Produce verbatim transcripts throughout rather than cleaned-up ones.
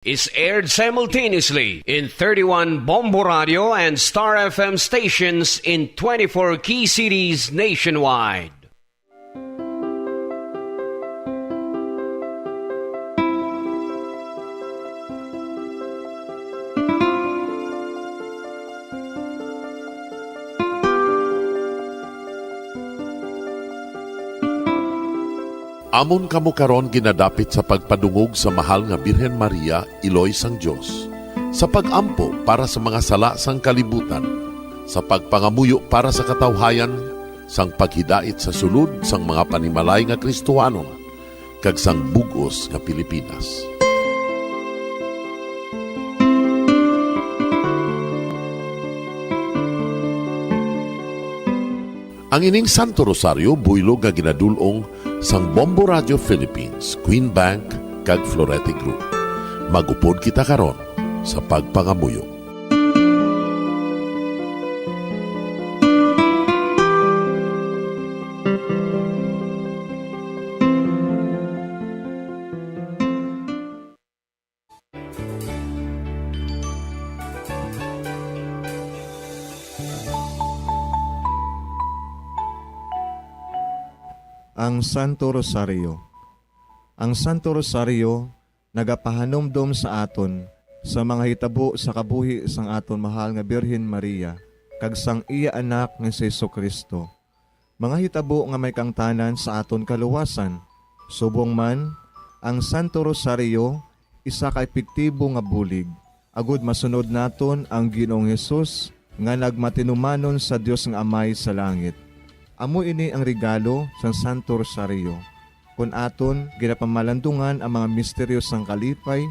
is aired simultaneously in thirty-one Bombo Radio and Star F M stations in twenty-four key cities nationwide. Amon kamo karon ginadapit sa pagpadungog sa mahal nga Birhen Maria, Iloy sang Dios, sa pag-ampo para sa mga sala sang kalibutan, sa pagpangamuyo para sa katawhayan, sang paghidait sa sulod sang mga panimalay nga Kristohanon, kag sang bug-os nga Pilipinas. Ang ining Santo Rosario buylog nga ginadul-ong sang Bombo Radio Philippines, Queen Bank, kag Florete Group. Mag-upod kita karon sa pagpangamuyo. Ang Santo Rosario. Ang Santo Rosario nagapahanumdom sa aton sa mga hitabo sa kabuhi sang aton mahal nga Birhen Maria kag sang iya Anak nga si Jesu-Cristo, mga hitabo nga may kaangtanan sa aton kaluwasan. Subong man, ang Santo Rosario isa ka epektibo nga bulig agud masunod naton ang Ginoong Hesus nga nagmatinumanon sa Dios nga Amay sa langit. Amo ini ang regalo sang Santo Rosario. Kon aton ginapamalandungan ang mga misteryo sang kalipay,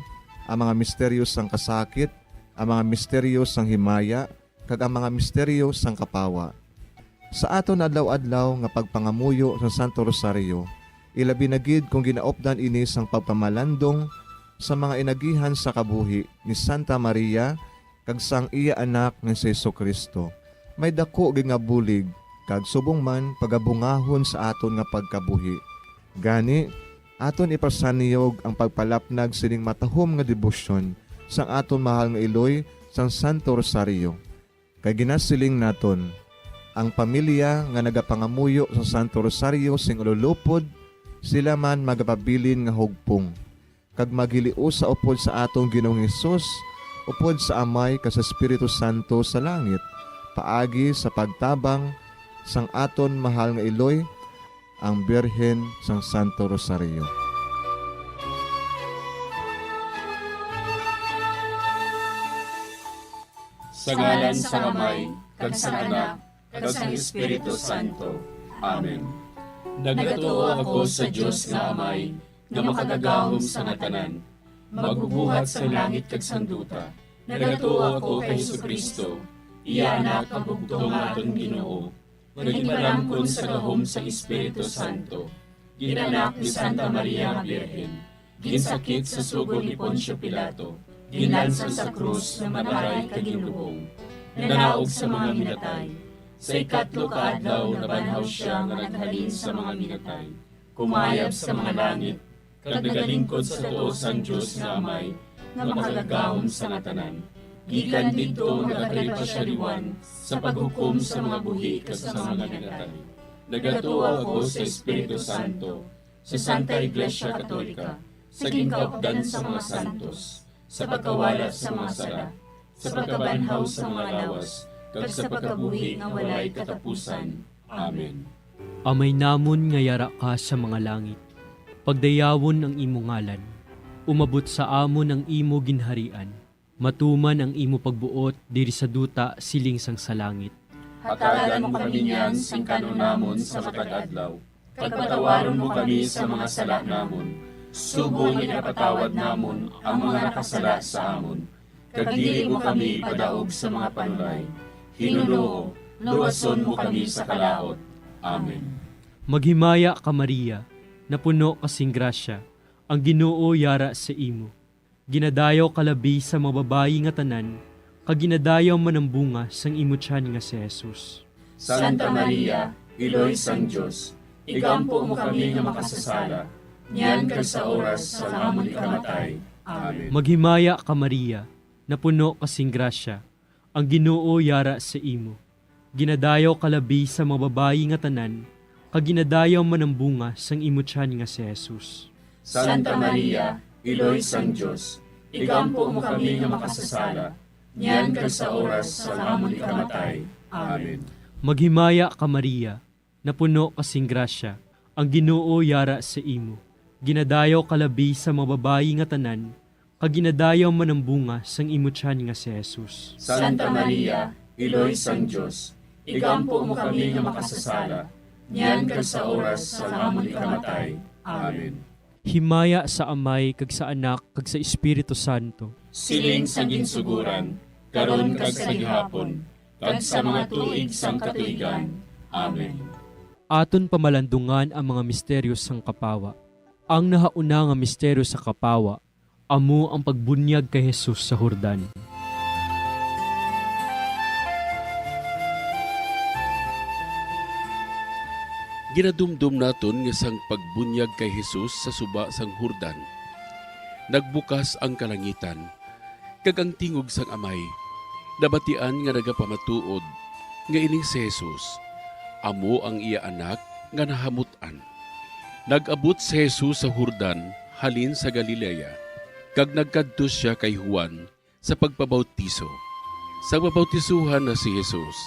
ang mga misteryo sang kasakit, ang mga misteryo sang himaya, kag ang mga misteryo sang kapawa. Sa aton adlaw-adlaw nga pagpangamuyo sa Santo Rosario, ilabi na gid kon ginaupdan ini sang pagpamalandong sa mga inagihan sa kabuhi ni Santa Maria kag sang iya Anak nga si Jesu-Cristo, may daku gid nga bulig kag subong man pagabungahon sa aton nga pagkabuhi. Gani, aton ipasanyog ang pagpalapnag sining matahom nga debosyon sang aton mahal nga iloy sang Santo Rosario. Kay ginasiling naton, ang pamilya nga nagapangamuyo sa Santo Rosario sing ululupod, sila man magapabilin nga hugpong, kag maghiliusa upod sa aton Ginoong Hesus, upod sa Amay kag sa Espiritu Santo sa langit, paagi sa pagtabang sang aton mahal nga iloy, ang Birhen sang Santo Rosario. Sa ngalan sang Amay, kag sang Anak, kag sang Espiritu Santo. Amen. Nagatuo ako sa Dios nga Amay, nga makagagahom sa nga tanan, magbubuhat sang langit kag sang duta. Nagatuo ako kay Jesu-Cristo, iya Anak nga bugtong nga aton Ginoo, nga ginpalamkon sa gahom sang Espiritu Santo, ginanak ni Santa Maria nga Birhen, ginsakit sa sugo ni Poncio Pilato, ginlansang sa krus, namatay kag ginlubong, nanaog sa mga minatay. Sa ikatlo ka adlaw nabanhaw sia nga naghalin sa mga minatay, kumayab sa mga langit, kag nagalingkod sa tuo sang Dios nga Amay, nga makagagahom sa nga tanan. Gikan didto nagakari pa sia liwat sa paghukom sa mga buhi kag sa mga minatay. Nagatuo ako sa Espiritu Santo, sa Santa Iglesia Katolika, sa ginkaupdan sa mga santos, sa pagkawala sa mga sala, sa pagkabanhaw sa mga lawas, kag sa pagkabuhi nga walay katapusan. Amen. Amay namon nga yara ka sa mga langit, pagdayawon ang imo ngalan. Umabot sa amon ang imo ginharian. Matuman ang imo pagbuot diri sa duta siling sang sa langit. Hatagan mo kami niyan sing kan-on namon sa matag adlaw, kag patawaron mo kami sa mga sala namon, subong nga ginapatawad namon ang mga nakasala sa amon. Kag dili mo kami padaog sa mga panulay. Hinunoo, luwason mo kami sa kalaut. Amen. Maghimaya ka, Maria, napuno ka sing grasya, ang Ginoo yara sa imo. Ginadayaw ka labi sa mga babayi nga tanan, kag ginadayaw man ang bunga sang imo tiyan nga si Jesus. Santa Maria, Iloy sang Dios, igampo mo kami nga makasasala, niyan kag sa oras sang amon ikamatay. Amen. Maghimaya ka, Maria, napuno ka sing grasya, ang Ginoo yara sa imo. Ginadayaw ka labi sa mga babayi nga tanan, kag ginadayaw man ang bunga sang imo tiyan nga si Jesus. Santa Maria, Iloy sang Dios, igampo mo kami nga makasasala, niyan kag sa oras sang amon ikamatay. Amen. Maghimaya ka, Maria, napuno ka sing grasya, ang Ginoo yara sa imo. Ginadayaw ka labi sa mga babayi nga tanan, kag ginadayaw man ang bunga sang imo tiyan nga si Jesus. Santa Maria, Iloy sang Dios, igampo mo kami nga makasasala, niyan kag sa oras sang amon ikamatay. Amen. Himaya sa Amay, kag sa Anak, kag sa Espiritu Santo. Siling sang ginsuguran, karon kag sa gihapon, kag sa mga tuig sang katuigan. Amen. Aton pamalandungan ang mga misteryo sang kapawa. Ang nahauna nga misteryo sa kapawa, amo ang pagbunyag kay Jesus sa Jordan. Ginadumdom naton nga sang pagbunyag kay Jesus sa suba sang Jordan, nagbukas ang kalangitan, kag ang tingog sang Amay nabatian nga nagapamatuod nga ining si Jesus amo ang iya Anak nga nahamut-an. Nag-abot si Jesus sa Jordan halin sa Galilea, kag nagkadto sia kay Juan sa pagpabautiso. Sa pabautisohan na si Jesus,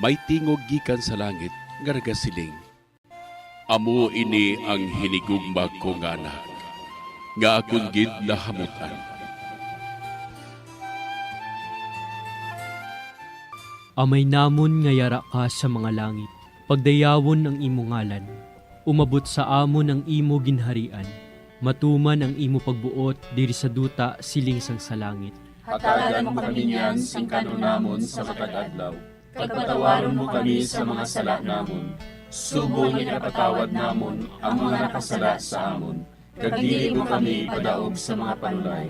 may tingog gikan sa langit nga nagasiling, "Amo ini ang hinigugma ko nga Anak, nga akon gid nahamut-an." Amay namon nga yara ka sa mga langit, pagdayawon ang imo ngalan. Umabot sa amon ang imo ginharian. Matuman ang imo pagbuot diri sa duta siling sang sa langit. Hatagan mo kami niyan sing kan-on namon sa matag adlaw, kag patawaron mo kami sa mga sala namon, subong nga ginapatawad namon ang mga nakasala sa amon, kag dili mo kami ipadaog sa mga panulay.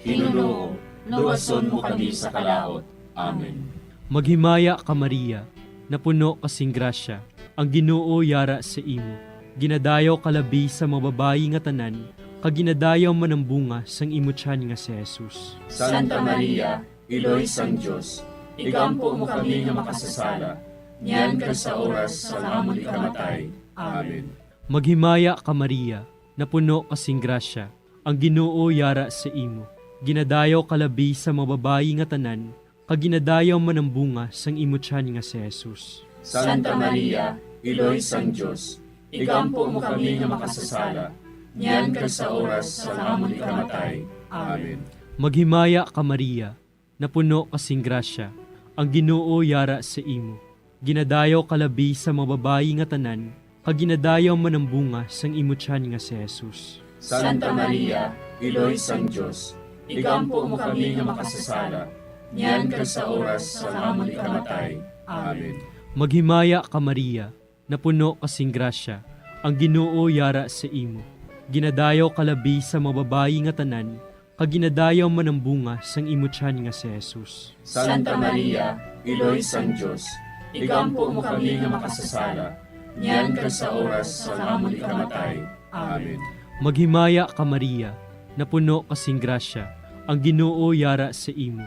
Ginoo, luwason mo kami sa kalaut. Amen. Maghimaya ka, Maria, napuno ka sing grasya, ang Ginoo yara sa imo. Ginadayaw ka labi sa mga babayi nga tanan, kag ginadayaw man ang bunga sang imo tiyan nga si Jesus. Santa Maria, Iloy sang Dios, igampo mo kami nga makasasala, niyan kag sa oras sang amon ikamatay. Amen. Maghimaya ka, Maria, napuno ka sing grasya, ang Ginoo yara sa imo. Ginadayaw ka labi sa mga babayi nga tanan, kag ginadayaw man ang bunga sang imo tiyan nga si Jesus. Santa Maria, Iloy sang Dios, igampo mo kami nga makasasala, niyan kag sa oras sang amon ikamatay. Amen. Maghimaya ka, Maria, napuno ka sing grasya, ang Ginoo yara sa imo. Ginadayaw ka labi sa mga babayi nga tanan, kag ginadayaw man ang bunga sang imo tiyan nga si Jesus. Santa Maria, Iloy sang Dios, igampo mo kami nga makasasala, niyan kag sa oras sang amon ikamatay. Amen. Maghimaya ka, Maria, napuno ka sing grasya, ang Ginoo yara sa imo. Ginadayaw ka labi sa mga babayi nga tanan, kag ginadayaw man ang bunga sang imo tiyan nga si Jesus. Santa Maria, Iloy sang Dios, igampo mo kami nga makasasala, niyan kag sa oras sang amon ikamatay. Amen. Maghimaya ka, Maria, napuno ka sing grasya, ang Ginoo yara sa imo.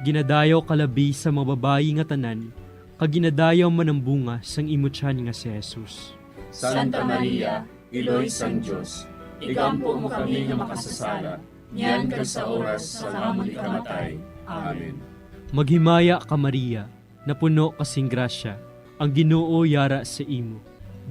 Ginadayaw ka labi sa mga babayi nga tanan, kag ginadayaw man ang bunga sang imo tiyan nga si Jesus. Santa Maria, Iloy sang Dios, igampo mo kami nga makasasala, niyan kag sa oras sang amon ikamatay. Amen. Maghimaya ka, Maria, napuno ka sing grasya, ang Ginoo yara sa imo.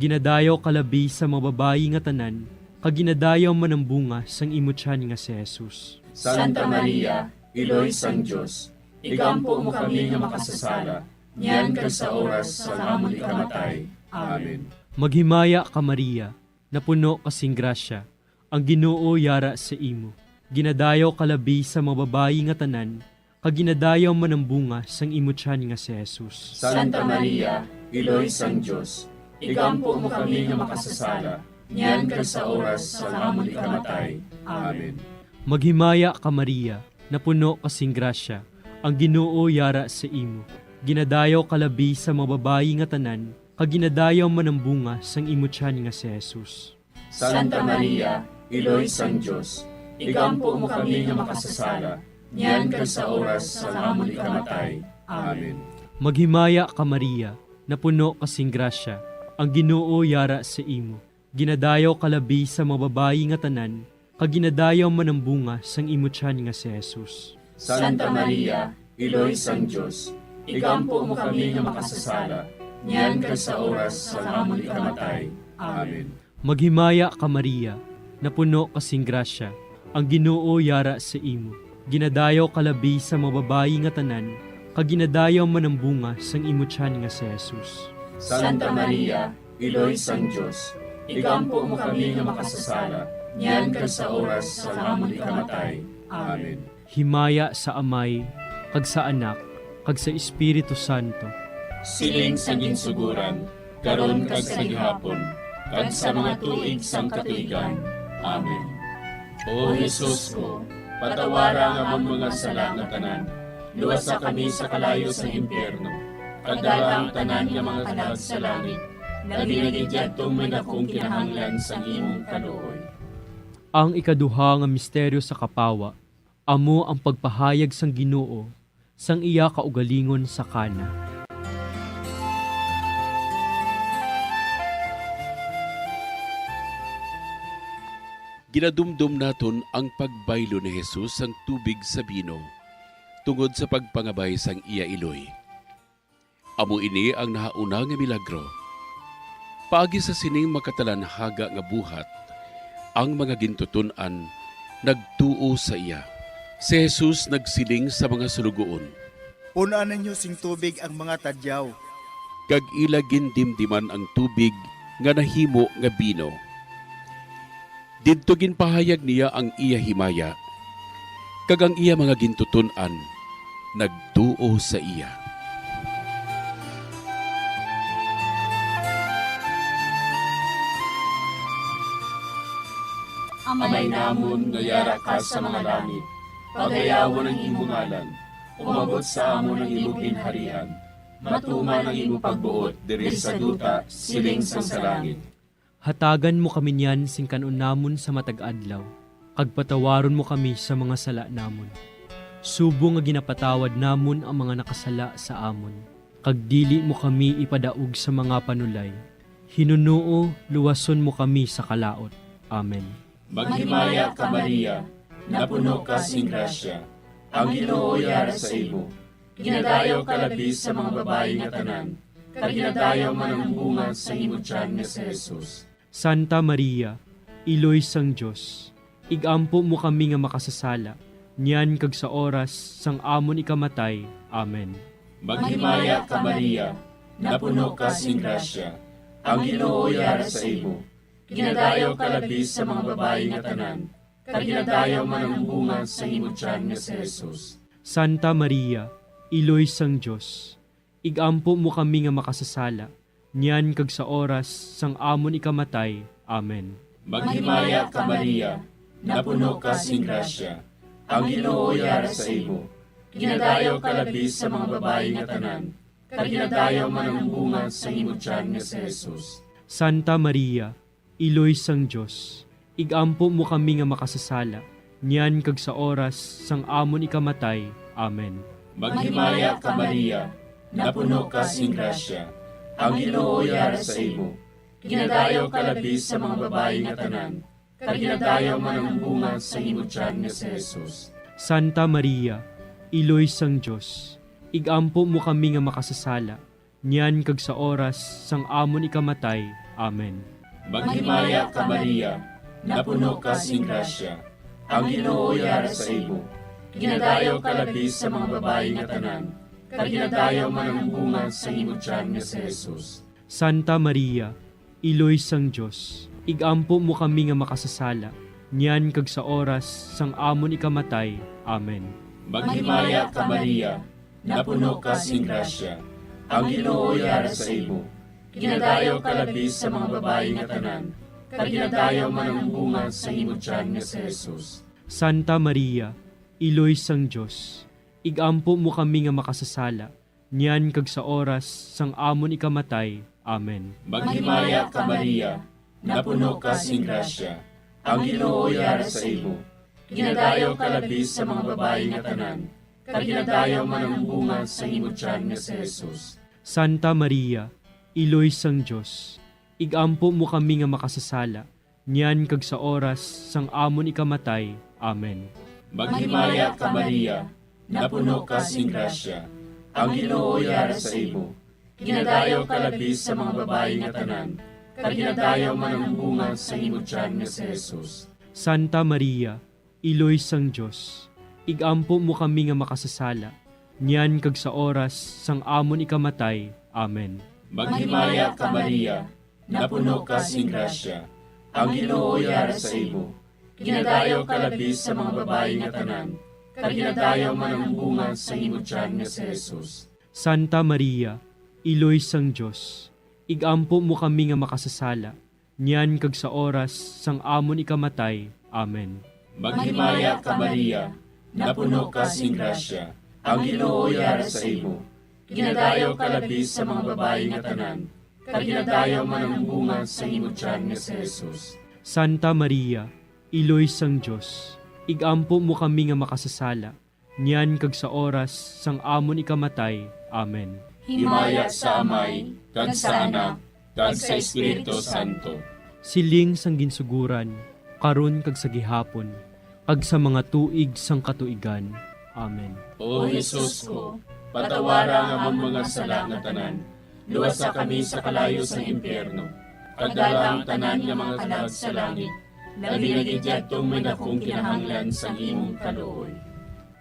Ginadayaw ka labi sa mga babayi nga tanan, kag ginadayaw man ang bunga sang imo tiyan nga si Jesus. Santa Maria, Iloy sang Dios, igampo mo kami nga makasasala, niyan kag sa oras sang amon ikamatay. Amen. Maghimaya ka, Maria, napuno ka sing grasya, ang Ginoo yara sa imo. Ginadayaw ka labi sa mga babayi nga tanan, kag ginadayaw man ang bunga sang imo tiyan nga si Jesus. Santa Maria, Iloy sang Dios, igampo mo kami nga makasasala, niyan kag sa oras sang amon ikamatay. Amen. Maghimaya ka, Maria, napuno ka sing grasya, ang Ginoo yara sa imo. Ginadayaw ka labi sa mga babayi nga tanan, kag ginadayaw man ang bunga sang imo tiyan nga si Jesus. Santa Maria, Iloy sang Dios, igampo mo kami nga makasasala, niyan kag sa oras sang amon ikamatay. Amen. Maghimaya ka, Maria, napuno ka sing grasya, ang Ginoo yara sa imo. Ginadayaw ka labi sa mga babayi nga tanan, kag ginadayaw man ang bunga sang imo tiyan nga si Jesus. Santa Maria, Iloy sang Dios, igampo mo kami nga makasasala, niyan kag sa oras sang amon ikamatay. Amen. Maghimaya ka, Maria, napuno ka sing grasya, ang Ginoo yara sa imo. Ginadayaw ka labi sa mga babayi nga tanan, kag ginadayaw man ang bunga sang imo tiyan nga si Jesus. Santa Maria, Iloy sang Dios, igampo mo kami nga makasasala, niyan kag sa oras sang amon ikamatay. Amen. Himaya sa Amay, kag sa Anak, kag sa Espiritu Santo. Siling sa ginsuguran, karon kag sa gihapon, kag sa mga tuig sang katuigan. Amen. O Jesus ko, patawara ang amon mga sala nga tanan, luwasa kami sa kalayo sang impyerno, kag dala ang tanan nga mga kalag sa langit, labi na gid yadtong may dakong kinahanglan sang imong kaluoy. Ang ikaduha nga misteryo sa kapawa, amo ang pagpahayag sang Ginoo sang iya kaugalingon sa Kana. Ginadumdom naton ang pagbaylo ni Jesus sang tubig sa bino tungod sa pagpangabay sang iya iloy. Amo ini ang nahauna nga milagro. Paagi sa sining makatalanhaga nga buhat, ang mga gintuton-an nagtuo sa iya. Si Jesus nagsiling sa mga suloguon, "Pun-an ninyo sing tubig ang mga tadyaw." Kag ila gindimdiman ang tubig nga nahimo nga bino. Didto ginpahayag niya ang iya himaya, kag ang iya mga gintuton-an nagtuo sa iya. Amay namon nga yara ka sa mga langit, pagayawon ang imo ngalan, umabot sa amon ang imo ginharian, matuman ang imo pagbuot diri sa duta siling sang sa langit. Hatagan mo kami niyan sing kan-on namon sa matag adlaw, kag patawaron mo kami sa mga sala namon, subong nga ginapatawad namon ang mga nakasala sa amon. Kag dili mo kami ipadaog sa mga panulay, hinunoo luwason mo kami sa kalaut. Amen. Maghimaya ka, Maria, napuno ka sing grasya, ang Ginoo yara sa imo. Ginadayaw ka labi sa mga babayi nga tanan, kag ginadayaw man ang bunga sang imo tiyan nga si Jesus. Santa Maria, Iloy sang Dios, igampo mo kami nga makasasala, niyan kag sa oras sang amon ikamatay. Amen. Maghimaya ka, Maria, napuno ka sing grasya, ang Ginoo yara sa imo. Ginadayaw ka labi sa mga babayi nga tanan, kag ginadayaw man ang bunga sang imo tiyan nga si Jesus. Santa Maria, Iloy sang Dios, igampo mo kami nga makasasala, niyan kag sa oras sang amon ikamatay. Amen. Maghimaya ka, Maria, napuno ka sing grasya, ang Ginoo yara sa imo. Ginadayaw ka labi sa mga babayi nga tanan, kag ginadayaw man ang bunga sang imo tiyan nga si Jesus. Santa Maria, Iloy sang Dios, igampo mo kami nga makasasala, niyan kag sa oras sang amon ikamatay. Amen. Maghimaya ka, Maria, napuno ka sing grasya, ang Ginoo yara sa imo. Ginadayaw ka labi sa mga babayi nga tanan, kag ginadayaw man ang bunga sang imo tiyan nga si Jesus. Santa Maria, Iloy sang Dios, igampo mo kami nga makasasala, niyan kag sa oras sang amon ikamatay. Amen. Maghimaya ka, Maria, napuno ka sing grasya, ang Ginoo yara sa imo. Ginadayaw ka labi sa mga babayi nga tanan, kag ginadayaw man ang bunga sang imo tiyan nga si Jesus. Santa Maria, Iloy sang Dios, igampo mo kami nga makasasala, niyan kag sa oras sang amon ikamatay. Amen. Maghimaya ka, Maria, napuno ka sing grasya, ang Ginoo yara sa imo. Ginadayaw ka labi sa mga babayi nga tanan, kag ginadayaw man ang bunga sang imo tiyan nga si Jesus. Santa Maria, Iloy sang Dios, igampo mo kami nga makasasala, niyan kag sa oras sang amon ikamatay. Amen. Maghimaya ka, Maria, napuno ka sing grasya, ang Ginoo yara sa imo. Ginadayaw ka labi sa mga babayi nga tanan, kag ginadayaw man ang bunga sang imo tiyan nga si Jesus. Santa Maria, Iloy sang Dios, igampo mo kami nga makasasala, niyan kag sa oras sang amon ikamatay. Amen. Maghimaya ka, Maria, napuno ka sing grasya, ang Ginoo yara sa imo. Ginadayaw ka labi sa mga babayi nga tanan, kag ginadayaw man ang bunga sang imo tiyan nga si Jesus. Santa Maria, Iloy sang Dios, igampo mo kami nga makasasala, niyan kag sa oras sang amon ikamatay. Amen. Maghimaya ka, Maria, napuno ka sing grasya, ang Ginoo yara sa imo. Ginadayaw ka labi sa mga babayi nga tanan, kag ginadayaw man ang bunga sang imo tiyan nga si Jesus. Santa Maria, Iloy sang Dios, igampo mo kami nga makasasala, niyan kag sa oras sang amon ikamatay. Amen. Maghimaya ka, Maria, napuno ka sing grasya, ang Ginoo yara sa imo. Ginadayaw ka labi sa mga babayi nga tanan, kag ginadayaw man ang bunga sang imo tiyan nga si Jesus. Santa Maria, Iloy sang Dios, igampo mo kami nga makasasala, niyan kag sa oras sang amon ikamatay. Amen. Himaya sa Amay, kag sa Anak, kag sa Espiritu Santo. Siling sang ginsuguran, karon kag sa gihapon, kag sa mga tuig sang katuigan. Amen. O Jesus ko, patawara ang amon mga sala nga tanan, luwasa kami sa kalayo sang impyerno, kag dala ang tanan nga mga kalag sa langit, labi na gid yadtong may dakong kinahanglan sang imong kaluoy.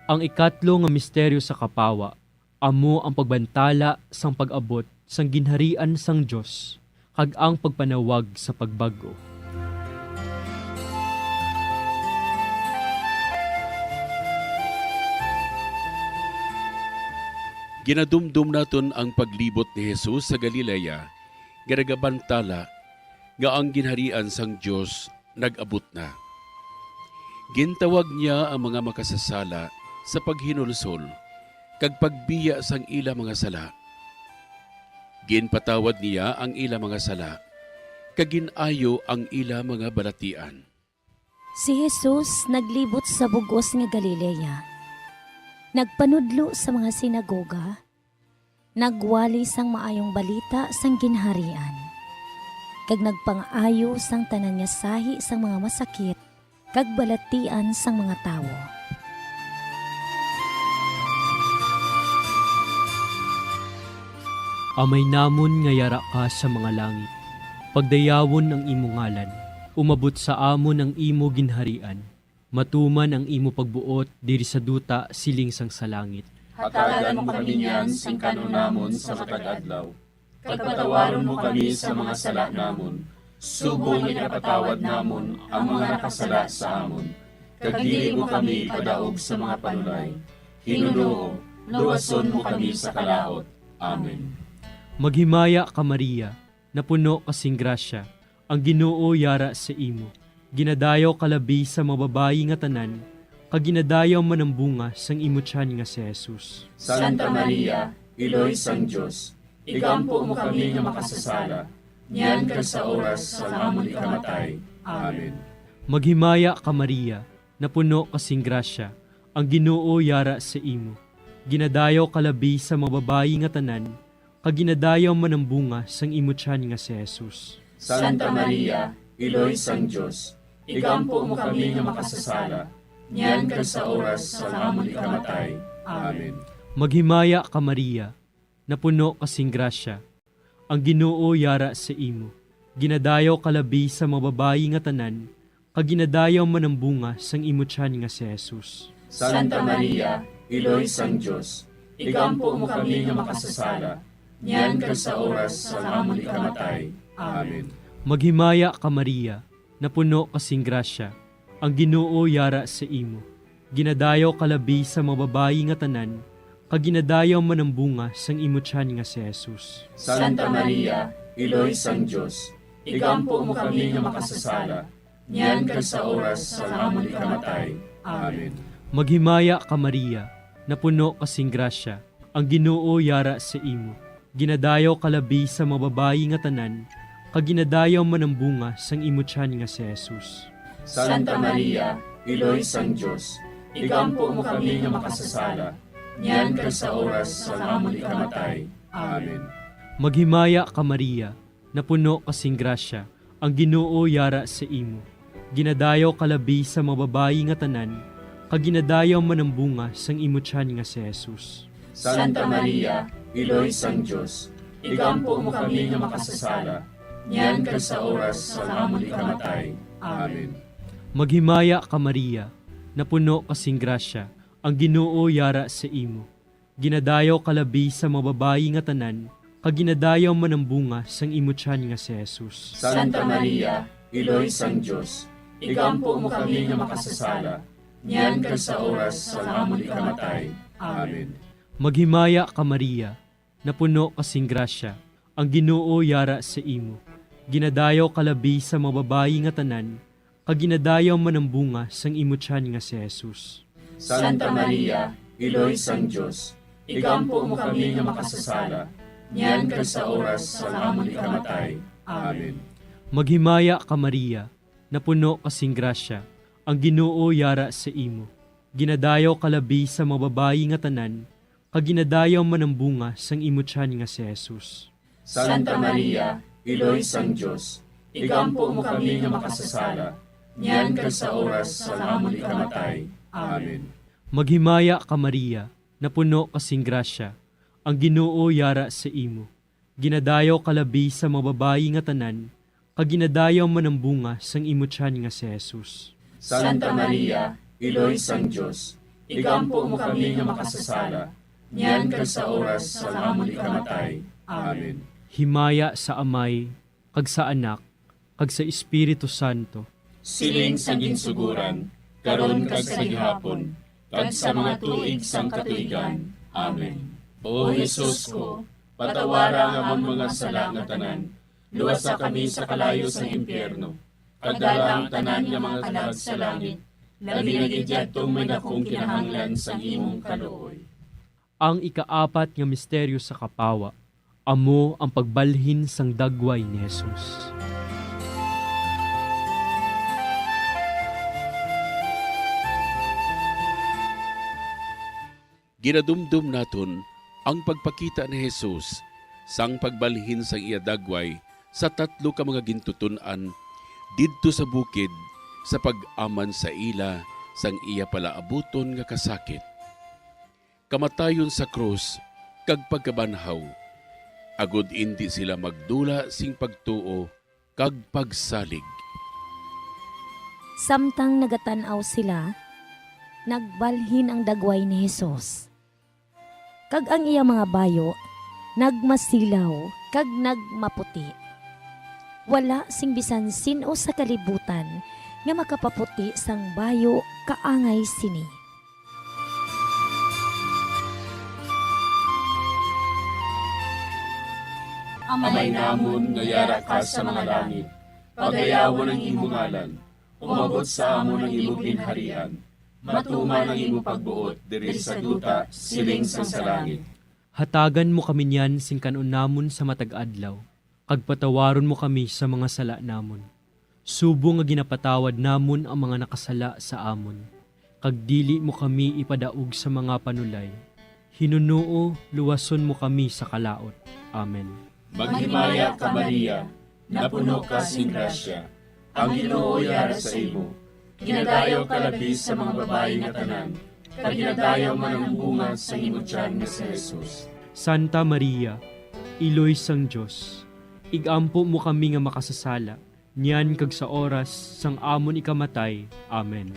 Ang ikatlo nga misteryo sa kapawa amo ang pagbantala sang pag-abot sang Ginharian sang Dios kag ang pagpanawag sa pagbag-o. Ginadumdom naton ang paglibot ni Jesus sa Galilea nga nagabantala nga ang Ginharian sang Dios nag-abot na. Gintawag niya ang mga makasasala sa paghinulsol kag pagbiya sang ila mga sala. Ginpatawad niya ang ila mga sala, kag gin-ayo ang ila mga balatian. Si Jesus naglibot sa bug-os nga Galilea, nagpanudlo sa mga sinagoga, nagwali sang Maayong Balita sang Ginharian, kag nagpangaayo sang tanan nga sahi sang mga masakit kag balatian sang mga tawo. Amay namon nga yara ka sa mga langit, pagdayawon ang imo ngalan, umabot sa amon ang imo ginharian, matuman ang imo pagbuot diri sa duta siling sang sa langit. Hatagan mo kami niyan sing kan-on namon sa matag adlaw, kag patawaron mo kami sa mga sala namon, subong nga ginapatawad namon ang mga nakasala sa amon, kag dili mo kami ipadaog sa mga panulay. Ginoo, luwason mo kami sa kalaut. Amen. Maghimaya ka, Maria, napuno ka sing grasya, ang Ginoo yara sa imo. Ginadayaw ka labi sa mga babayi nga tanan, kag ginadayaw man ang bunga sang imo tiyan nga si Jesus. Santa Maria, Iloy sang Dios, igampo mo kami nga makasasala, niyan kag sa oras sang amon ikamatay. Amen. Maghimaya ka, Maria, napuno ka sing grasya, ang Ginoo yara sa imo. Ginadayaw ka labi sa mga babayi nga tanan, kag ginadayaw man ang bunga sang imo tiyan nga si Jesus. Santa Maria, Iloy sang Dios, igampo mo kami nga makasasala, niyan kag sa oras sang amon ikamatay. Amen. Maghimaya ka, Maria, napuno ka sing grasya, ang Ginoo yara sa imo. Ginadayaw ka labi sa mga babayi nga tanan, kag ginadayaw man ang bunga sang imo tiyan nga si Jesus. Santa Maria, Iloy sang Dios, igampo mo kami nga makasasala, niyan kag sa oras sang amon ikamatay. Amen. Maghimaya ka, Maria, napuno ka sing grasya, ang Ginoo yara sa imo. Ginadayaw ka labi sa mga babayi nga tanan, kag ginadayaw man ang bunga sang imo tiyan nga si Jesus. Santa Maria, Iloy sang Dios, igampo mo kami nga makasasala, niyan kag sa oras sang amon ikamatay. Amen. Maghimaya ka, Maria, napuno ka sing grasya, ang Ginoo yara sa imo. Ginadayaw ka labi sa mga babayi nga tanan, kag ginadayaw man ang bunga sang imo tiyan nga si Jesus. Santa Maria, Iloy sang Dios, igampo mo kami nga makasasala, niyan kag sa oras sang amon ikamatay. Amen. Maghimaya ka, Maria, napuno ka sing grasya, ang Ginoo yara sa imo. Ginadayaw ka labi sa mga babayi nga tanan, kag ginadayaw man ang bunga sang imo tiyan nga si Jesus. Santa Maria, Iloy sang Dios, igampo mo kami nga makasasala, niyan kag sa oras sang amon ikamatay. Amen. Maghimaya ka, Maria, napuno ka sing grasya, ang Ginoo yara sa imo. Ginadayaw ka labi sa mga babayi nga tanan, kag ginadayaw man ang bunga sang imo tiyan nga si Jesus. Santa Maria, Iloy sang Dios, igampo mo kami nga makasasala, niyan kag sa oras sang amon ikamatay. Amen. Maghimaya ka, Maria, napuno ka sing grasya, ang Ginoo yara sa imo. Ginadayaw ka labi sa mga babayi nga tanan, kag ginadayaw man ang bunga sang imo tiyan nga si Jesus. Santa Maria, Iloy sang Dios, igampo mo kami nga makasasala, niyan kag sa oras sang amon ikamatay. Amen. Maghimaya ka, Maria, napuno ka sing grasya, ang Ginoo yara sa imo. Ginadayaw ka labi sa mga babayi nga tanan, kag ginadayaw man ang bunga sang imo tiyan nga si Jesus. Santa Maria, Iloy sang Dios, igampo mo kami nga makasasala, niyan kag sa oras sang amon ikamatay. Amen. Maghimaya ka, Maria, napuno ka sing grasya, ang Ginoo yara sa imo. Ginadayaw ka labi sa mga babayi nga tanan, kag ginadayaw man ang bunga sang imo tiyan nga si Jesus. Santa Maria, Iloy sang Dios, igampo mo kami nga makasasala, niyan kag sa oras sang amon ikamatay. Amen. Himaya sa Amay, kag sa Anak, kag sa Espiritu Santo. Siling sang ginsuguran, karon kag sa gihapon, kag sa mga tuig sang katuigan. Amen. O Jesus ko, patawara ang amon mga sala nga tanan, luwasa kami sa kalayo sang impyerno, kag dala ang tanan nga mga kalag sa langit, labi na gid yadtong may dakong kinahanglan sang imong kaluoy. Ang ikaapat nga misteryo sa kapawa, amo ang pagbalhin sang dagway ni Jesus. Ginadumdom naton ang pagpakita ni Jesus sang pagbalhin sang iya dagway sa tatlo ka mga gintuton-an didto sa bukid sa pag-aman sa ila sang iya palaabuton nga kasakit, kamatayon sa krus, kag pagkabanhaw, agod indi sila magdula sing pagtuo kag pagsalig. Samtang nagatan-aw sila, nagbalhin ang dagway ni Jesus, kag ang iya mga bayo nagmasilaw kag nagmaputi. Wala sing bisan sin-o sa kalibutan nga makapaputi sang bayo kaangay sini. Amay namon nga yara ka sa mga langit, pagayawon ang imo ngalan. Umabot sa amon ang imo ginharian. Matuman ang imo pagbuot diri sa duta, siling sang sa langit. Hatagan mo kami niyan sing kan-on namon sa matag adlaw, kag patawaron mo kami sa mga sala namon, subong nga ginapatawad namon ang mga nakasala sa amon, kag dili mo kami ipadaog sa mga panulay. Hinunoo, luwason mo kami sa kalaut. Amen. Maghimaya ka, Maria, napuno ka sing grasya, ang Ginoo yara sa imo. Ginadayaw ka labi sa mga babayi nga tanan, kag ginadayaw man ang bunga sa imo tiyan nga si Jesus. Santa Maria, Iloy sang Dios, igampo mo kami nga makasasala, niyan kag sa oras sang amon ikamatay. Amen.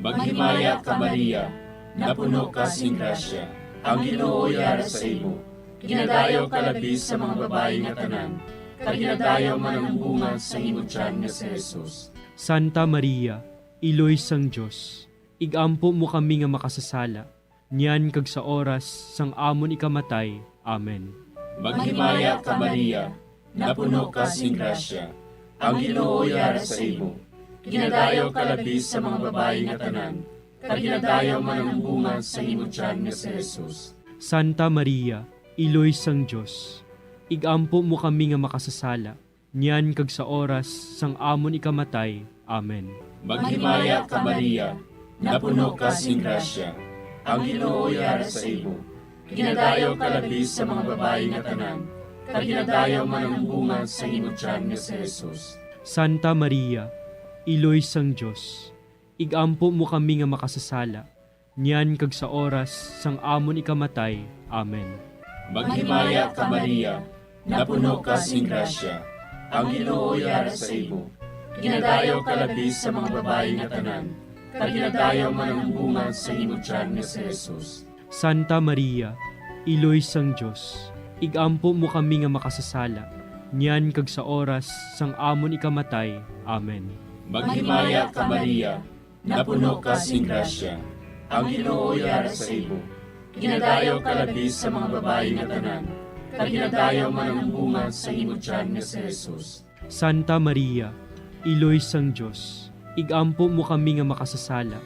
Maghimaya ka, Maria, napuno ka sing grasya, ang Ginoo yara sa imo. Ginadayaw ka labi sa mga babayi nga tanan, kag ginadayaw man ang bunga sa imo tiyan nga si Jesus. Santa Maria, Iloy sang Dios, igampo mo kami nga makasasala, niyan kag sa oras sang amon ikamatay. Amen. Maghimaya ka, Maria, napuno ka sing grasya, ang Ginoo yara sa imo. Ginadayaw ka labi sa mga babayi nga tanan, kag ginadayaw man ang bunga sa imo tiyan nga si Jesus. Santa Maria, Iloy sang Dios, igampo mo kami nga makasasala, niyan kag sa oras sang amon ikamatay. Amen. Maghimaya ka, Maria, napuno ka sing grasya, ang Ginoo yara sa imo. Ginadayaw ka labi sa mga babayi nga tanan, kag ginadayaw man ang bunga sang imo tiyan nga si Jesus. Santa Maria, Iloy sang Dios, ig-ampo mo kami nga makasasala, niyan kag sa oras sang amon ikamatay. Amen. Maghimaya ka, Maria, napuno ka sing grasya, ang Ginoo yara sa imo. Ginadayaw ka labi sa mga babayi nga tanan, kag ginadayaw man ang bunga sang imo tiyan nga si Jesus. Santa Maria, Iloy sang Dios, ig-ampo mo kami nga makasasala, niyan kag sa oras sang amon ikamatay. Amen. Maghimaya ka, Maria, napuno ka sing grasya, ang Ginoo yara sa imo. Ginadayaw ka labi sa mga babayi nga tanan, kag ginadayaw man ang bunga sang imo tiyan nga si Jesus. Santa Maria, Iloy sang Dios, ig-ampo mo kami nga makasasala,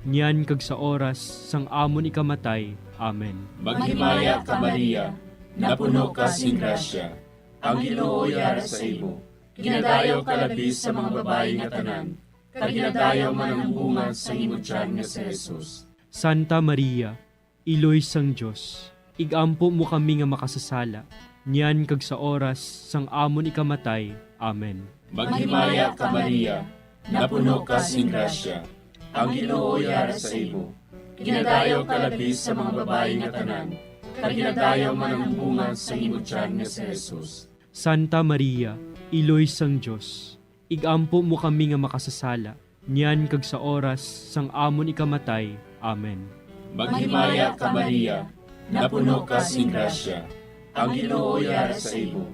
niyan kag sa oras sang amon ikamatay. Amen. Maghimaya ka, Maria, napuno ka sing grasya, ang Ginoo yara sa imo. Ginadayaw ka labi sa mga babayi nga tanan, kag ginadayaw man ang bunga sang imo tiyan nga si Jesus. Santa Maria, Iloy sang Dios, ig-ampo mo kami nga makasasala, niyan kag sa oras sang amon ikamatay. Amen. Maghimaya ka, Maria, napuno ka sing grasya, ang Ginoo yara sa imo. Ginadayaw ka labi sa mga babayi nga tanan, kag ginadayaw man ang bunga sang imo tiyan nga si Jesus. Santa Maria, Iloy sang Dios, ig-ampo mo kami nga makasasala, niyan kag sa oras sang amon ikamatay. Amen. Maghimaya ka, Maria, napuno ka sing grasya, ang Ginoo yara sa imo.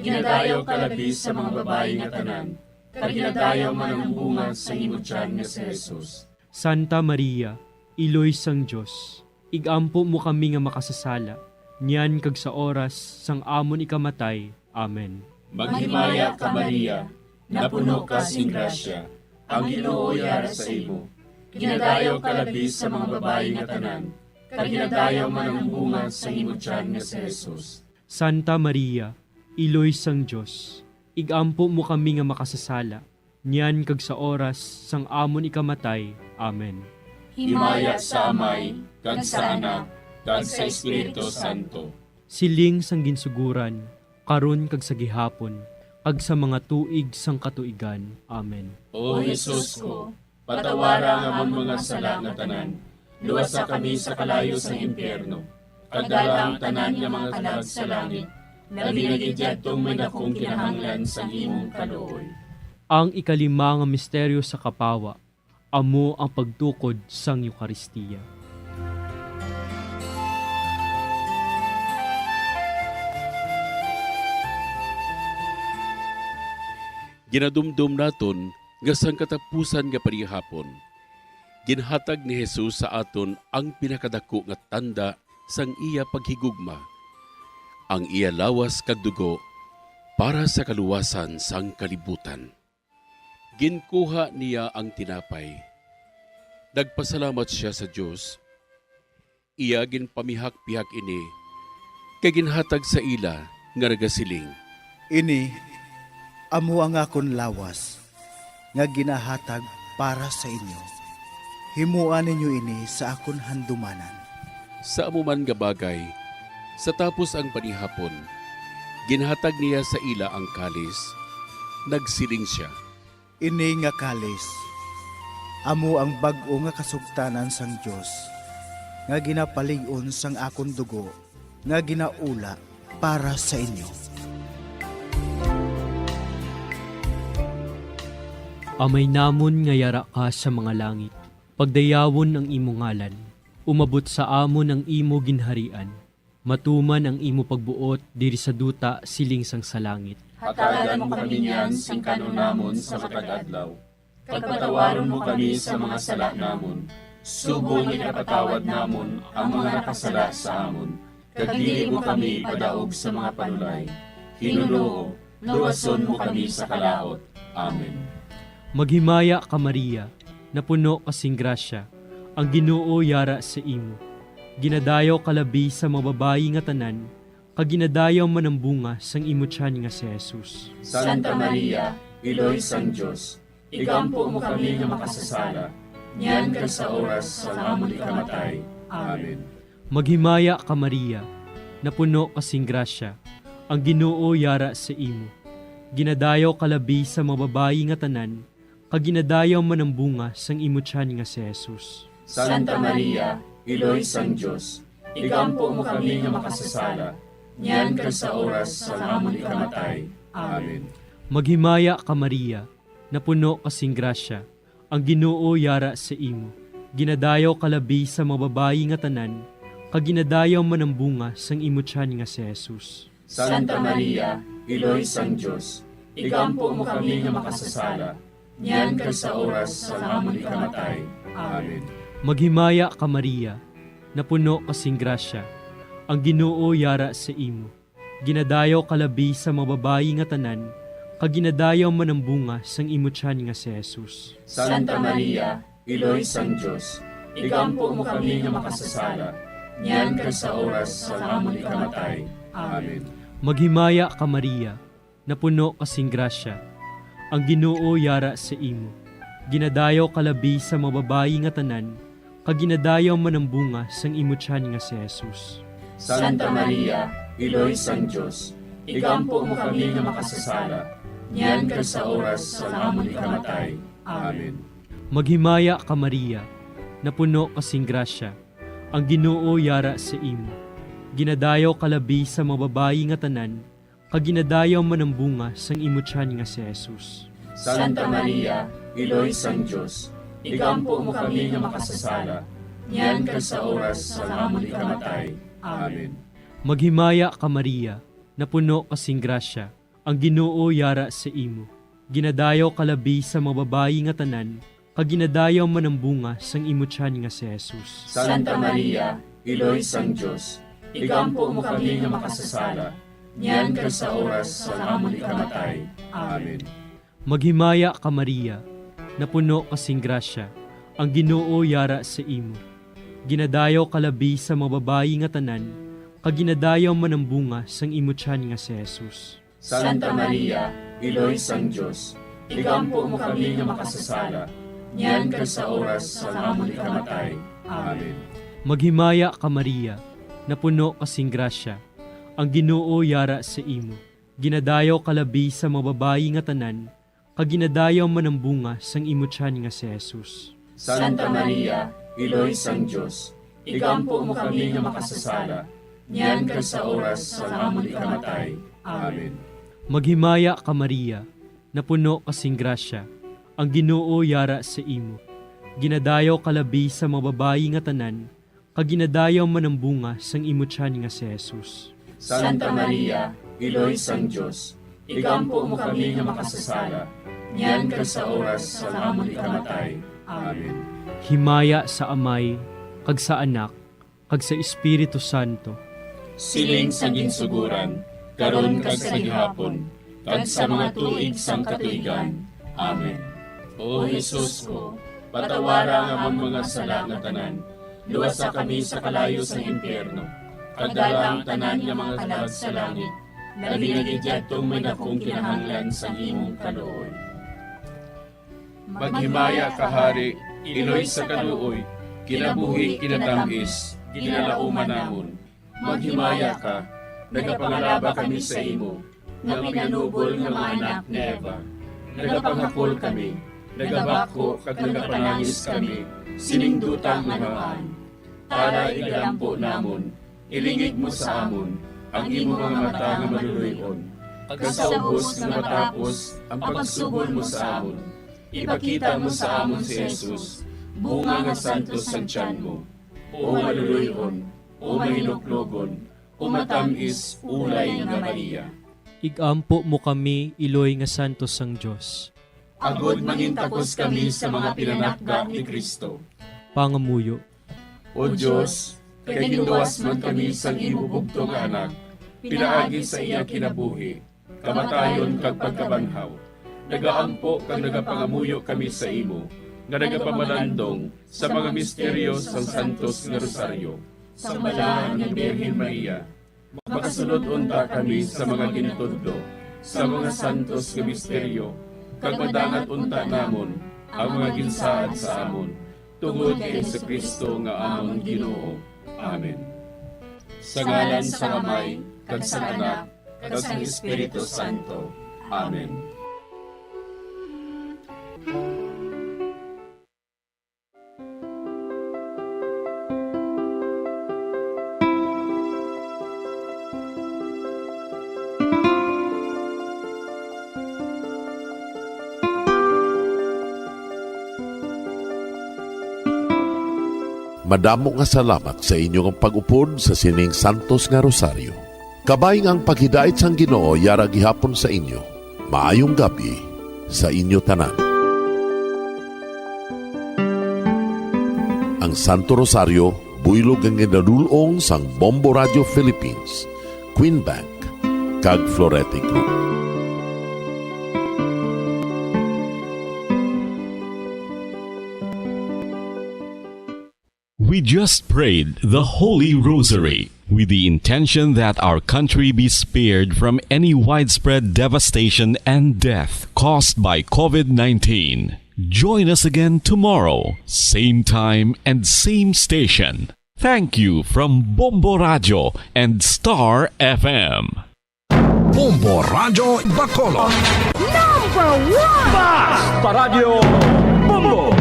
Ginadayaw ka labi sa mga babayi nga tanan, kag ginadayaw man ang bunga sang imo tiyan nga si Jesus. Santa Maria, Iloy sang Dios, ig-ampo mo kami nga makasasala, niyan kag sa oras sang amon ikamatay. Amen. Maghimaya ka, Maria, napuno ka sing grasya, ang Ginoo yara sa imo. Ginadayaw ka labi sa mga babayi nga tanan, kag ginadayaw man ang bunga sang imo tiyan nga si Jesus. Santa Maria, Iloy sang Dios, ig-ampo mo kami nga makasasala, niyan kag sa oras sang amon ikamatay. Amen. Himaya sa Amay, kag sa Anak, kag sa Espiritu Santo. Siling sang ginsuguran, karon kag sa gihapon, kag sa mga tuig sang katuigan. Amen. O Jesus ko, patawara ang amon mga sala nga tanan, luwasa kami sa kalayo sang impyerno, kag dala ang tanan nga mga kalag sa langit, labi na gid yadtong may dakong kinahanglan sang imong kaluoy. Ang ikalima nga misteryo sa kapawa, amo ang pagtukod sang Eukaristia. Ginadumdom naton nga sang katapusan nga panihapon, ginhatag ni Jesus sa aton ang pinakadako nga tanda sang iya paghigugma, ang iya lawas kag dugo para sa kaluwasan sang kalibutan. Ginkuha niya ang tinapay. Nagpasalamat sia sa Dios. Iya ginpamihak-pihak ini, kag ginhatag sa ila nga nagasiling, "Ini amo ang akon lawas nga ginahatag para sa inyo. Himoa ninyo ini sa akon handumanan." Sa amo man nga bagay, sa tapos ang panihapon, ginhatag niya sa ila ang kalis. Nagsiling sia, "Ini nga kalis, amo ang bag-o nga kasugtanan sang Dios, nga ginapalig-on sang akon dugo, nga ginaula para sa inyo." Amay namon nga yara ka sa mga langit, pagdayawon ang imo ngalan. Umabot sa amon ang imo ginharian. Matuman ang imo pagbuot diri sa duta siling sang sa langit. Hatagan mo kami niyan sing kan-on namon sa matag adlaw, kag patawaron mo kami sa mga sala namon, subong nga ginapatawad namon ang mga nakasala sa amon, kag dili mo kami ipadaog sa mga panulay. Hinunoo, luwason mo kami sa kalaut. Amen. Maghimaya ka, Maria, napuno ka sing grasya, ang Ginoo yara sa imo. Ginadayaw ka labi sa mga babayi nga tanan, kag ginadayaw man ang bunga sang imo tiyan nga si Jesus. Santa Maria, Iloy sang Dios, igampo mo kami nga makasasala, niyan kag sa oras sang amon ikamatay. Amen. Maghimaya ka, Maria, napuno ka sing grasya, ang Ginoo yara sa imo. Ginadayaw ka labi sa mga babayi nga tanan, kag ginadayaw man ang bunga sang imo tiyan nga si Jesus. Santa Maria, Iloy sang Dios, igampo mo kami nga makasasala, niyan kag sa oras sang amon ikamatay. Amen. Maghimaya ka, Maria, napuno ka sing grasya, ang Ginoo yara sa imo. Ginadayaw ka labi sa mga babayi nga tanan, kag ginadayaw man ang bunga sang imo tiyan nga si Jesus. Santa Maria, Iloy sang Dios, igampo mo kami nga makasasala, niyan kag sa oras sang amon ikamatay. Amen. Maghimaya ka, Maria, napuno ka sing grasya, ang Ginoo yara sa imo. Ginadayaw ka labi sa mga babayi nga tanan, kag ginadayaw man ang bunga sang imo tiyan nga si Jesus. Santa Maria, Iloy sang Dios, igampo mo kami nga makasasala, niyan kag sa oras sang amon ikamatay. Amen. Maghimaya ka, Maria, napuno ka sing grasya, ang Ginoo yara sa imo. Ginadayaw ka labi sa mga babayi nga tanan, kag ginadayaw man ang bunga sang imo tiyan nga si Jesus. Santa Maria, Iloy sang Dios, igampo mo kami nga makasasala, niyan kag sa oras sang amon ikamatay. Amen. Maghimaya ka, Maria, napuno ka sing grasya, ang Ginoo yara sa imo. Ginadayaw ka labi sa mga babayi nga tanan, kag ginadayaw man ang bunga sang imo tiyan nga si Jesus. Santa Maria, Iloy sang Dios, igampo mo kami nga makasasala, niyan kag sa oras sang amon ikamatay. Amen. Maghimaya ka, Maria, napuno ka sing grasya, ang Ginoo yara sa imo. Ginadayaw ka labi sa mga babayi nga tanan, kag ginadayaw man ang bunga sang imo tiyan nga si Jesus. Santa Maria, Iloy sang Dios, igampo mo kami nga makasasala, niyan kag sa oras sang amon ikamatay. Amen. Maghimaya ka, Maria, napuno ka sing grasya, ang Ginoo yara sa imo. Ginadayaw ka labi sa mga babayi nga tanan, kag ginadayaw man ang bunga sang imo tiyan nga si Jesus. Santa Maria, Iloy sang Dios, igampo mo kami nga makasasala, niyan kag sa oras sang amon ikamatay. Amen. Maghimaya ka, Maria, napuno ka sing grasya, ang Ginoo yara sa imo. Ginadayaw ka labi sa mga babayi nga tanan, kag ginadayaw man ang bunga sang imo tiyan nga si Jesus. Santa Maria, Iloy sang Dios, igampo mo kami nga makasasala, niyan kag sa oras sang amon ikamatay. Amen. Maghimaya ka, Maria, napuno ka sing grasya, ang Ginoo yara sa imo. Ginadayaw ka labi sa mga babayi nga tanan, kag ginadayaw man ang bunga sang imo tiyan nga si Jesus. Santa Maria, Iloy sang Dios, igampo mo kami nga makasasala, niyan kag sa oras sang amon ikamatay. Amen. Himaya sa Amay, kag sa Anak, kag sa Espiritu Santo. Siling sa ginsuguran, karon kag sa gihapon, kag sa mga tuig sang katuigan. Amen. O Jesus ko, patawara ang amon mga sala nga tanan, luwasa kami sa kalayo sang impyerno, kag dala ang tanan nga mga kalag sa langit, labi na gid yadtong may dakong kinahanglan sang imong kaluoy. Maghimaya ka, Hari, Iloy sa kaluoy, Kinabuhi, Kinatamis, Ginalauman namon. Maghimaya ka, nagapangalaba kami sa imo, nga pinanubol nga mga anak ni Eva. Nagapanghakol kami, nagabakho kag nagapanangis kami sining duta nga namaan. Tala, igalampo namon, ilingig mo sa amon ang imo mga mata nga maluloy-on, kag sa ubos nga matapos ang pagsugod mo sa amon, ipakita mo sa amon si Jesus, bunga nga santos sang tiyan mo. O maluloy-on, o mahinuklogon, o matam-is, ulay nga Maria. Igampo mo kami, Iloy nga santos sang Dios. Agod mangintakos kami sa mga pinanakda ni Cristo. Pangamuyo. O Dios, kay ginluwas man kami sang imo bugtong nga Anak, pinaagi sa iya kinabuhi, kamatayon kag pagkabanhaw, nagaampo kag nagapangamuyo kami sa imo, nga nagapamalandong sa mga misteryo sang santos nga rosaryo, sang Balaan nga Birhen Maria. Makasulod unta kami sa mga ginatudlo sa mga santos nga misteryo, kag madangat unta namon ang mga ginsaad sa amon, tungod kay Jesu-Cristo nga amon Ginoo. Amen. Sa ngalan sang Amay, kag sang Anak, kag sang Espiritu Santo. Amen. Madamo nga salamat sa inyo nga pag-upod sa sining santos nga rosaryo. Kabay nga ang paghidait sang Ginoo yara gihapon sa inyo. Maayong gab-i sa inyo tanan. Ang Santo Rosario, buylog nga ginadul-ong sang Bombo Radio Philippines, Queen Bank, kag Florete Group. We just prayed the Holy Rosary with the intention that our country be spared from any widespread devastation and death caused by COVID nineteen. Join us again tomorrow, same time and same station. Thank you from Bombo Radio and Star F M. Bombo Radyo Bacolod. Number one! Basta Radyo Bombo!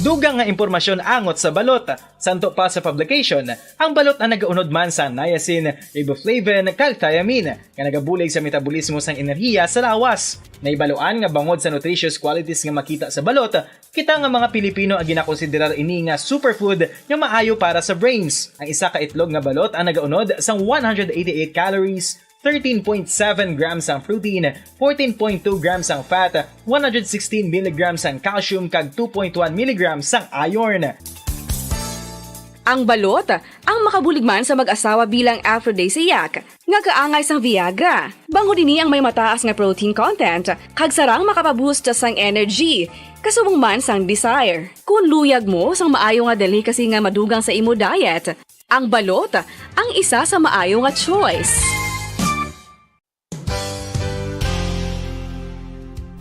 Dugang nga impormasyon angot sa balot. Santo pa sa publication, ang balot ang nagaunod man sa niacin, riboflavin, kag thiamine, nga nagabulig sa metabolismo sang enerhiya sa lawas. Nahibaluan nga bangod sa nutritious qualities nga makita sa balot, kita nga mga Pilipino ang ginakonsiderar ini nga superfood nga maayo para sa brains. Ang isa ka itlog nga balot ang nagaunod sang one hundred eighty-eight calories, thirteen point seven grams ang protein, fourteen point two grams ang fat, one hundred sixteen milligrams ang calcium, kag two point one milligrams ang iron. Ang balot ang makabulig man sa mag-asawa bilang aphrodisiac, nga kaangay sang Viagra. Bangod ini ang may mataas nga protein content, kag sarang makapaboost sang energy, kasubong man sang desire. Kung luyag mo sang maayo nga delicacy nga madugang sa imo diet, ang balot ang isa sa maayo nga choice.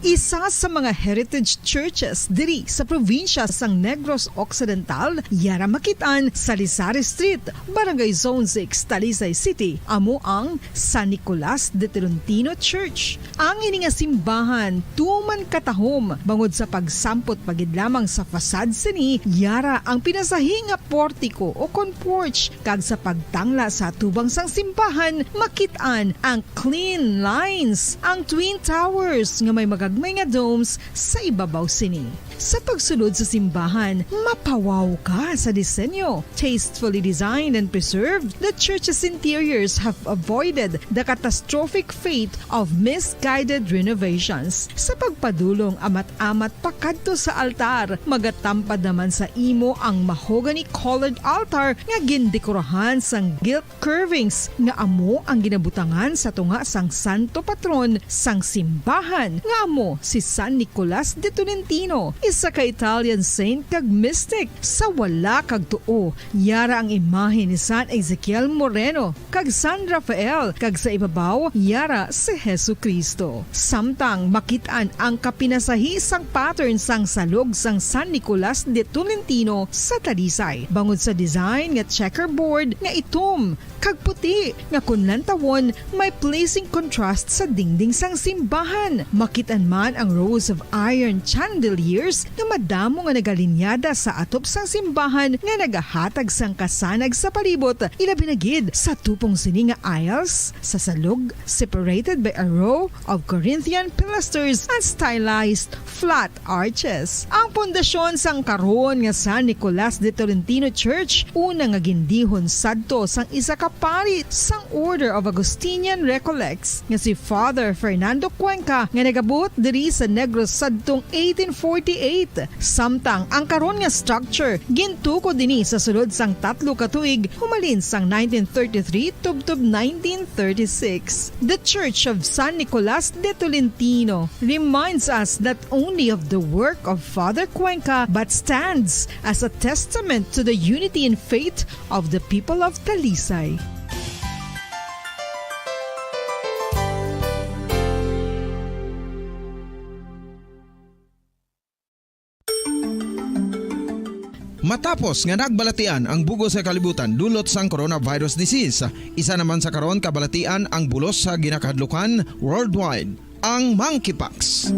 Isa sa mga heritage churches diri sa probinsya sang Negros Occidental, yara makit-an sa Lisari Street, Barangay Zone six, Talisay City, amo ang San Nicolas de Tolentino Church. Ang ini nga simbahan tuman katahom bangod sa pagsampot pa gid lamang sa facade sini, yara ang pinasahi nga portiko o kon porch, kag sa pagtangla sa atubang sang simbahan, makit-an ang clean lines, ang twin towers nga may magagmay nga domes sa ibabaw sini. Sa pagsulod sa simbahan, mapawaw ka sa disenyo. Tastefully designed and preserved, the church's interiors have avoided the catastrophic fate of misguided renovations. Sa pagpadulong amat-amat pakadto sa altar, magatampad naman sa imo ang mahogany-colored altar nga gindekorahan sang gilt curvings nga amo ang ginabutangan sa tunga sang santo patron sang simbahan, nga amo si San Nicolas de Tolentino, isa ka Italian saint kag mystic. Sa wala kag tuo, yara ang imahe ni San Ezekiel Moreno kag San Rafael, kag sa ibabaw, yara si Jesu-Cristo. Samtang makit-an ang kapinasahi sang pattern sang salog sang San Nicolas de Tolentino sa Talisay, bangod sa design nga checkerboard nga itom kag puti nga kon lantawon may pleasing contrast sa dingding sang simbahan. Makit-an man ang rows of iron chandeliers nga madamo nga nagalinyada sa atop sang simbahan nga nagahatag sang kasanag sa palibot, ilabi na gid sa tupong sini nga aisles sa salog, separated by a row of Corinthian pilasters and stylized flat arches. Ang pundasyon sang karon nga San Nicolas de Tolentino Church, una nga gindihon sadto sang isa ka pari sang Order of Augustinian Recollects nga si Father Fernando Cuenca, nga nagabuot diri sa Negros sadtong eighteen forty-eight. Samtang ang karon nga structure gintukod ini sa sulod sang tatlo ka tuig, humalin sang nineteen thirty-three tubtob nineteen thirty-six. The Church of San Nicolas de Tolentino reminds us not only of the work of Father Cuenca, but stands as a testament to the unity in faith of the people of Talisay. Matapos nga nagbalatian ang bug-os nga kalibutan dulot sang coronavirus disease, isa naman sa karon kabalatian ang bulos sa ginakahadlukan worldwide, ang monkeypox.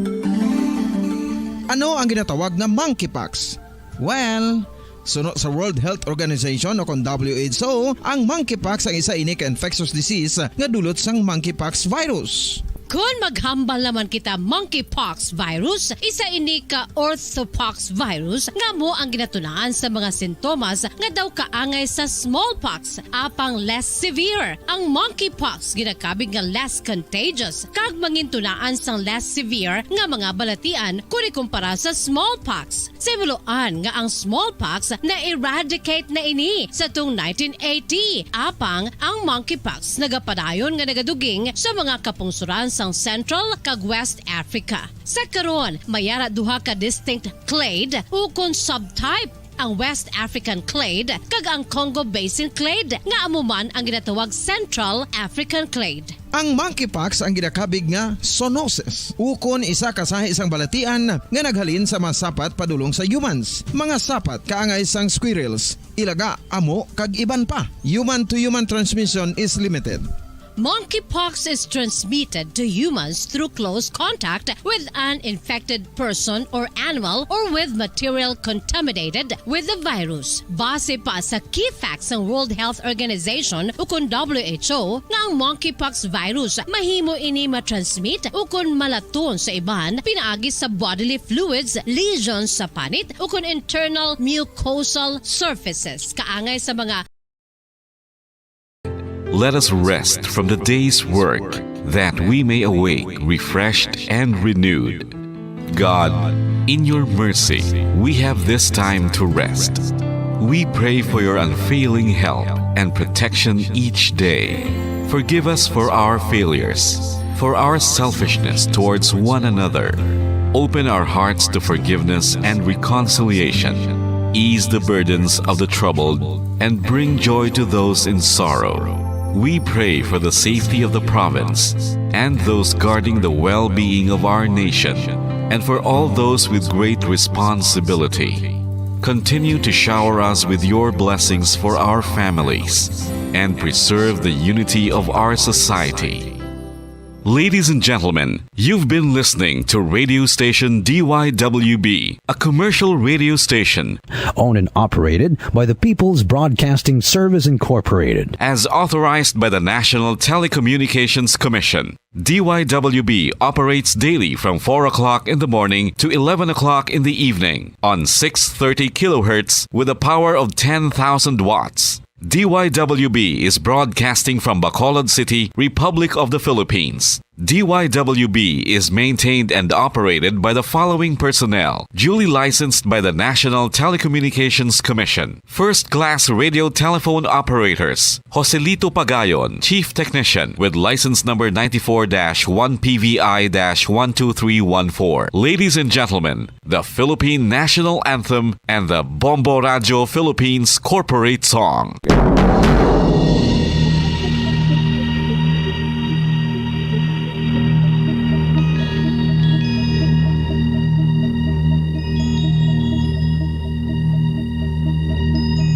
Ano ang ginatawag nga monkeypox? Well, suno sa World Health Organization o kon W H O, ang monkeypox ang isa ini ka infectious disease nga dulot sang monkeypox virus. Kon maghambal naman kita, monkeypox virus, isa ini ka orthopox virus nga amo ang ginatunaan sa mga sintomas nga daw kaangay sa smallpox, apang less severe. Ang monkeypox ginakabig nga less contagious kag mangintunaan sang less severe nga mga balatian kon ikumpara sa smallpox. Sa himuloan nga ang smallpox na-eradicate na ini sa tuong nineteen eighty, apang ang monkeypox nagapadayon nga nagaduging sa mga kapungsoran sang Central kag West Africa. Sa karon, may ara duha ka distinct clade ukon subtype, ang West African clade kag ang Congo Basin clade, nga amo man ang ginatawag Central African clade. Ang monkeypox ang ginakabig nga zoonosis, ukon isa ka sahi sang balatian nga naghalin sa mga sapat padulong sa humans, mga sapat kaangay sang squirrels, ilaga, amo, kag iban pa. Human to human transmission is limited. Monkeypox is transmitted to humans through close contact with an infected person or animal or with material contaminated with the virus. Base pa sa key facts sang World Health Organization ukon W H O nga ang monkeypox virus mahimo ini matransmit ukon malaton sa iban pinaagi sa bodily fluids, lesions sa panit, ukon internal mucosal surfaces, kaangay sa mga Let us rest from the day's work, that we may awake refreshed and renewed. God, in your mercy, we have this time to rest. We pray for your unfailing help and protection each day. Forgive us for our failures, for our selfishness towards one another. Open our hearts to forgiveness and reconciliation. Ease the burdens of the troubled and bring joy to those in sorrow. We pray for the safety of the province and those guarding the well-being of our nation, and for all those with great responsibility. Continue to shower us with your blessings for our families and preserve the unity of our society. Ladies and gentlemen, you've been listening to radio station D Y W B, a commercial radio station owned and operated by the People's Broadcasting Service Incorporated. As authorized by the National Telecommunications Commission, D Y W B operates daily from four o'clock in the morning to eleven o'clock in the evening on six thirty kilohertz with a power of ten thousand watts. D Y W B is broadcasting from Bacolod City, Republic of the Philippines. D Y W B is maintained and operated by the following personnel, duly licensed by the National Telecommunications Commission. First class radio telephone operators, Joselito Pagayon, Chief Technician, with license number ninety-four dash one P V I dash one two three one four. Ladies and gentlemen, the Philippine National Anthem and the Bombo Radio Philippines Corporate Song.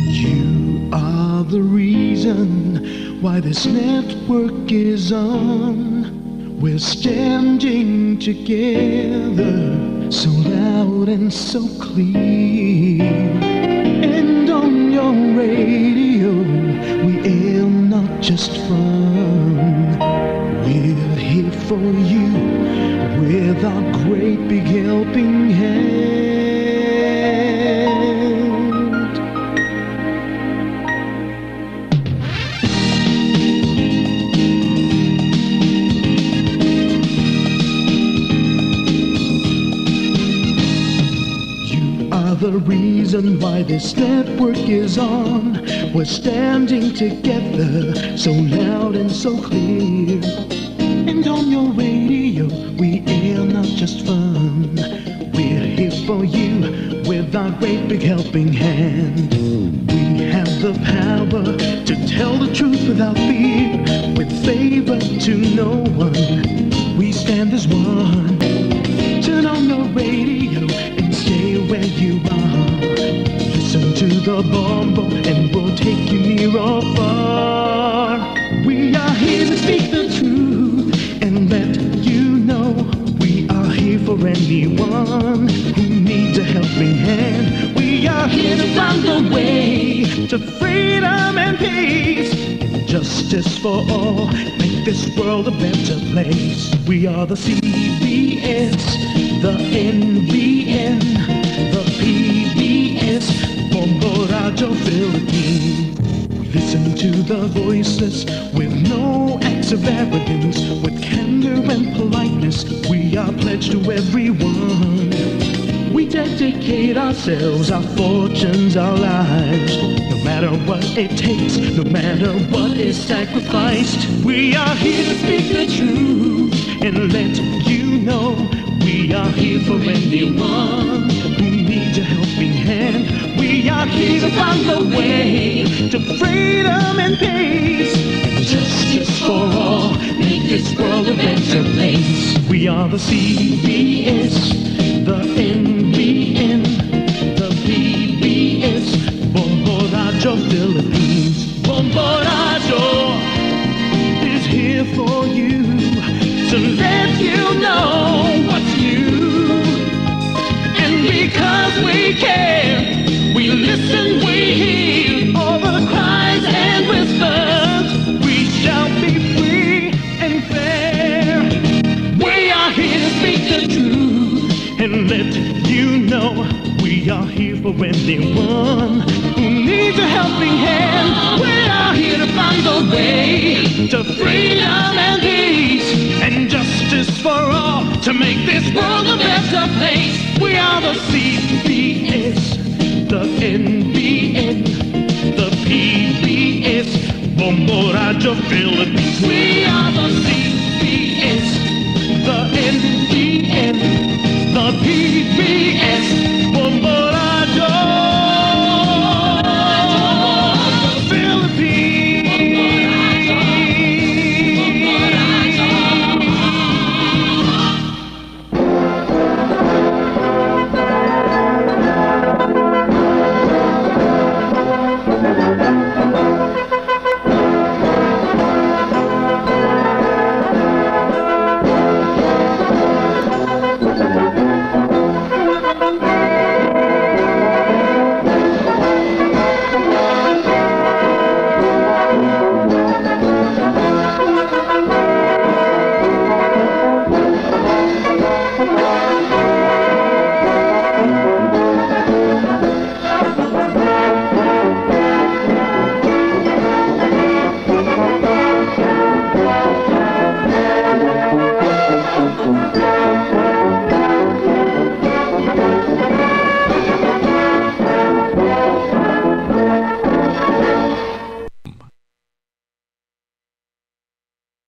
You are the reason why this network is on. We're standing together, so loud and so clear. And on your radio, we aim not just fun. We're here for you with our great big helping hand. You are the reason why this network is on. We're standing together, so loud and so clear. And on your radio, we air not just fun. We're here for you with our great big helping hand. We have the power to tell the truth without fear, with favor to no one. We stand as one. Turn on your radio and stay where you are. Listen to a bomb and we'll take you near or far. We are here to speak the truth and let you know we are here for anyone who needs a helping hand. We are here to find the way to freedom and peace and justice for all. Make this world a better place. We are the C B S, the N B N, the P B S, Bombo Radyo Philippines. We listen to the voiceless with no acts of arrogance, with candor and politeness. We are pledged to everyone. We dedicate ourselves, our fortunes, our lives. No matter what it takes, no matter what is sacrificed, we are here to speak the truth and let you know we are here for anyone who needs a helping hand. We are here to find the way to freedom and peace and justice for all. Make this world a better place. We are the C B S, the N B N, the P B S, Bombo Radyo Philippines. Bombo Radyo is here for you to let you know what's new. And because we care, we listen, we hear all the cries and whispers. We shall be free and fair. We are here to speak the truth and let you know we are here for anyone who needs a helping hand. We are here to find the way to freedom and peace and justice for all to make this world a better place. We are the C B S, the N B N, the P B S, Bombo Radyo Philippines. We are the C B S, the N B N, the P B S.